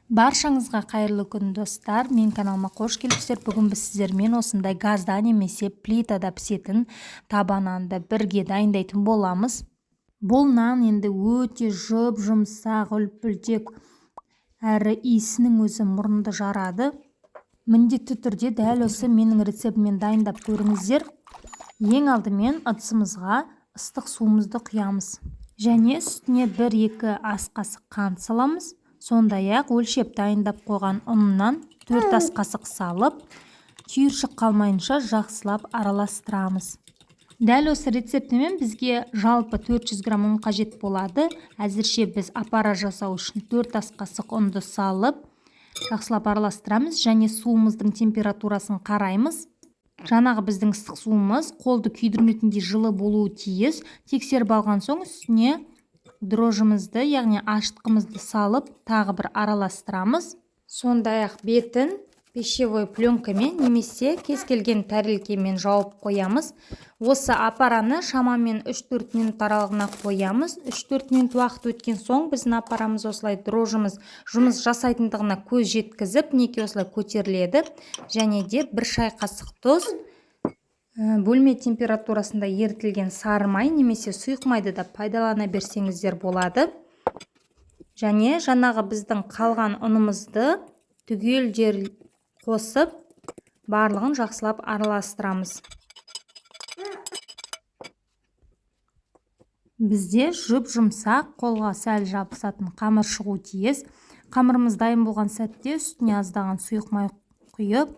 Баршаңызға қайырлы күн, достар! Мен каналыма қош келіпсіздер. Бүгін біз сіздермен осындай газда немесе плитада пісетін таба нанды бірге дайындайтын боламыз. Бұл нан енді өте жұп-жұмсақ, үлпілдек, әрі иісінің өзі мұрынды жарады. Міндетті түрде дәл осы менің рецептіммен дайындап көріңіздер. Ең алдымен ыдысымызға ыстық суымызды құямыз және үстіне 1-2 ас қасық қант саламыз. Сондай-ақ өлшеп дайындап қойған ұннан 4 ас қасық салып, түйіршік қалмайынша жақсылап араластырамыз. Дәл осы рецептімен бізге жалпы 400 грамм ұн қажет болады. Әзірше біз апара жасау үшін 4 ас қасық ұнды салып, жақсылап араластырамыз және суымыздың температурасын қараймыз. Жаңағы біздің ыстық суымыз қолды күйдірмейтіндей жылы болуы тиіс. Тексеріп алған соң үстіне дрожжымызды, яғни ашытқымызды салып, тағы бір араластырамыз. Сондай-ақ бетін пищевой пленкамен немесе кез келген тәрелкемен жауып қоямыз. Осы апараны шамамен 3-4 минут аралығына қоямыз. 3-4 минут уақыт өткен соң біздің апарамыз осылай дрожжымыз жұмыс жасайтындығына көз жеткізіп, мінекей, осылай көтеріледі. Және де 1 шай қасық тұз, бөлме температурасында ерітілген сары май немесе сұйық майды да пайдалана берсеңіздер болады. Және жаңағы біздің қалған ұнымызды түгелдей қосып, барлығын жақсылап араластырамыз. Бізде жұп-жұмсақ, қолға сәл жабысатын қамыр шығу тиіс. Қамырымыз дайын болған сәтте үстіне аздаған сұйық май құйып,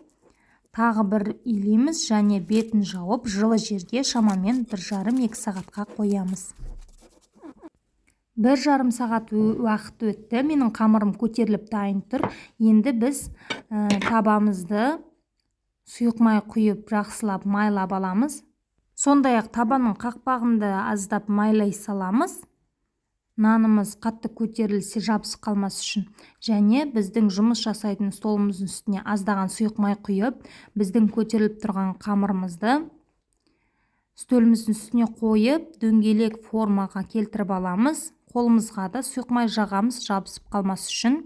тағы бір илейміз және бетін жауып, жылы жерге шамамен 1,5-2 сағатқа қоямыз. 1,5 сағат уақыт өтті. Менің қамырым көтеріліп дайын тұр. Енді біз табамызды сұйық май құйып, жақсылап майлап аламыз. Сондай-ақ табаның қақпағын да аздап майлай саламыз. Нанымыз қатты көтерілсе, жабысып қалмас үшін. Және біздің жұмыс жасайтын столымыздың үстіне аздаған сұйық май құйып, біздің көтеріліп тұрған қамырымызды үстеліміздің үстіне қойып, дөңгелек формаға келтіріп аламыз. Қолымызға да сұйық май жағамыз, жабысып қалмас үшін.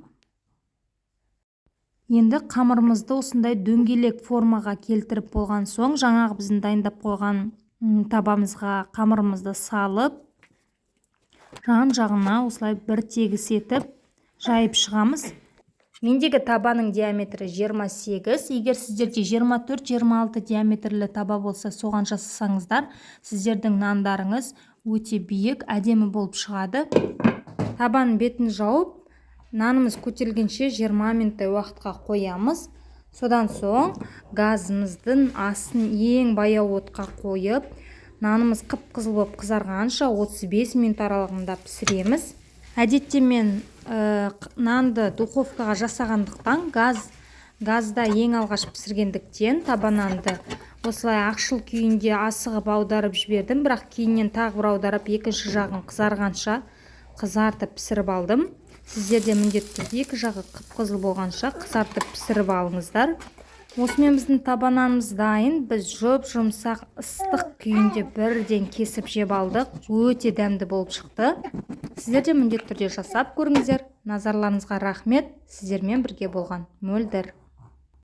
Енді қамырымызды осындай дөңгелек формаға келтіріп болған соң, жаңағы біздің дайындап қойған табамызға қамырымызды салып, жан жағына осылай бір тегіс етіп жайып шығамыз. Мендегі табаның диаметрі 28. Егер сіздерде 24-26 диаметрлі таба болса, соған жасасаңыздар, сіздердің нандарыңыз өте биік, әдемі болып шығады. Табаның бетін жауып, нанымыз көтерілгенше 20 минуттай уақытқа қоямыз. Содан соң газымыздың астын ең баяу отқа қойып, нанымыз қып-қызыл болып қызарғанша 35 минут аралығында пісіреміз. Әдетте мен нанды духовкаға жасағандықтан, газда ең алғаш пісіргендіктен, таба нанды осылай ақшыл күйінде асығып аударып жібердім, бірақ кейіннен тағы бір аударып, екінші жағын қызарғанша қызартып пісіріп алдым. Сіздер де міндетті түрде екі жағы қып-қызыл болғанша қызартып пісіріп алыңыздар. Осымен біздің таба нанымыз дайын. Біз жұп-жұмсақ, ыстық күйінде бірден кесіп жеп алдық. Өте дәмді болып шықты. Сіздер де міндетті түрде жасап көріңіздер. Назарларыңызға рахмет. Сіздермен бірге болған Мөлдір.